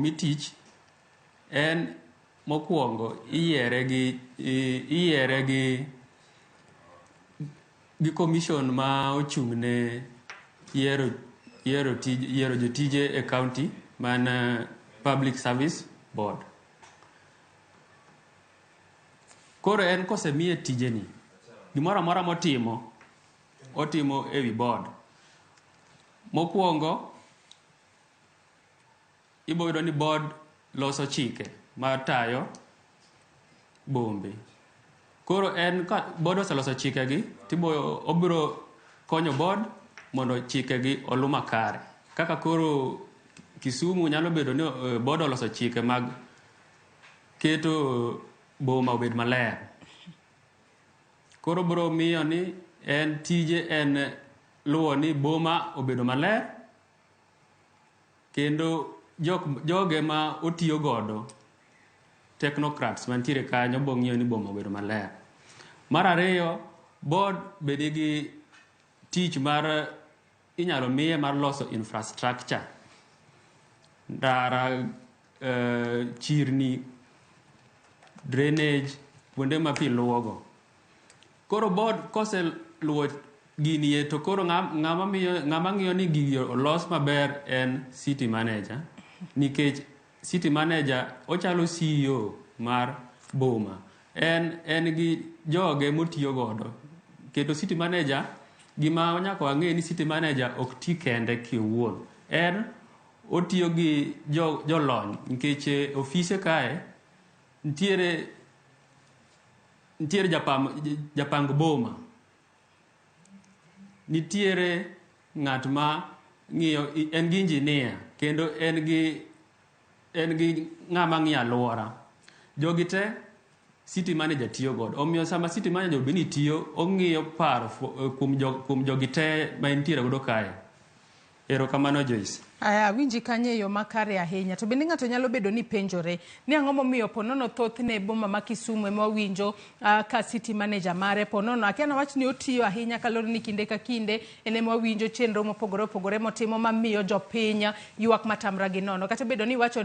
omi tich en mokwongo iyiere gi iyiere gi commission ma ochung' ne yiero yiero tij yiero jotije e county man Public Service Board. Koro en kosemiye tijeni, gimoro amora motimo, otimo e wi board. Mokwongo, ibo yudo ni board loso chike matayo bombe. Koro en ka board oseloso chikegi, tibo obiro konyo board mondo chikegi olu makare. Kaka koro Kisumu nyalo bedo ni board oloso chike mag keto boma obed maler. Koro biro miyo ni en tije en luwo ni boma obedo maler kendo jok, joge ma otiyo godo technocrats mantiere kanyo bo ng'iyo ni boma obedo maler. Mar ariyo, board be nigi tich mar inyalo miye mar loso infrastructure. Ndara, chirni, drainage, kuonde ma pi luwogo. Koro board koseluwo gini e to koro ng'ama miyo ng'ama ng'iyo ni gigi olos maber en city manager nikech city manager ochalo CEO mar boma. En gi joge motiyo godo. Kendo city manager gima nyaka wang'e ni city manager ok ti kende kiwuon. En otiyo gi jolony nikech e ofise kae nitiere nitiere japang boma. Nitiere ng'at ma ng'iyo en gi engineer kendo en gi ng'ama ng'iyo alwora. Jogi te city manager tiyo godo. Omiyo sama city manager obed ni tiyo, ong'iyo paro kuom jogi te ma entiere godo kae. Erokamano, Joyce. Aya, awinji kanyo e yo makare ahinya. To bende ng'ato nyalo bedo ni penjore ni ang'o momiyo ponono thothne boma ma Kisumu ema wawinjo ka city manager mare ponono akia nawach ni otiyo ahinya kaluwore ni kinde ka kinde en ema wawinjo chenro mopogore opogore motimo mamiyo jopiny ywak matamra gi nono kata bedo ni iwacho ni.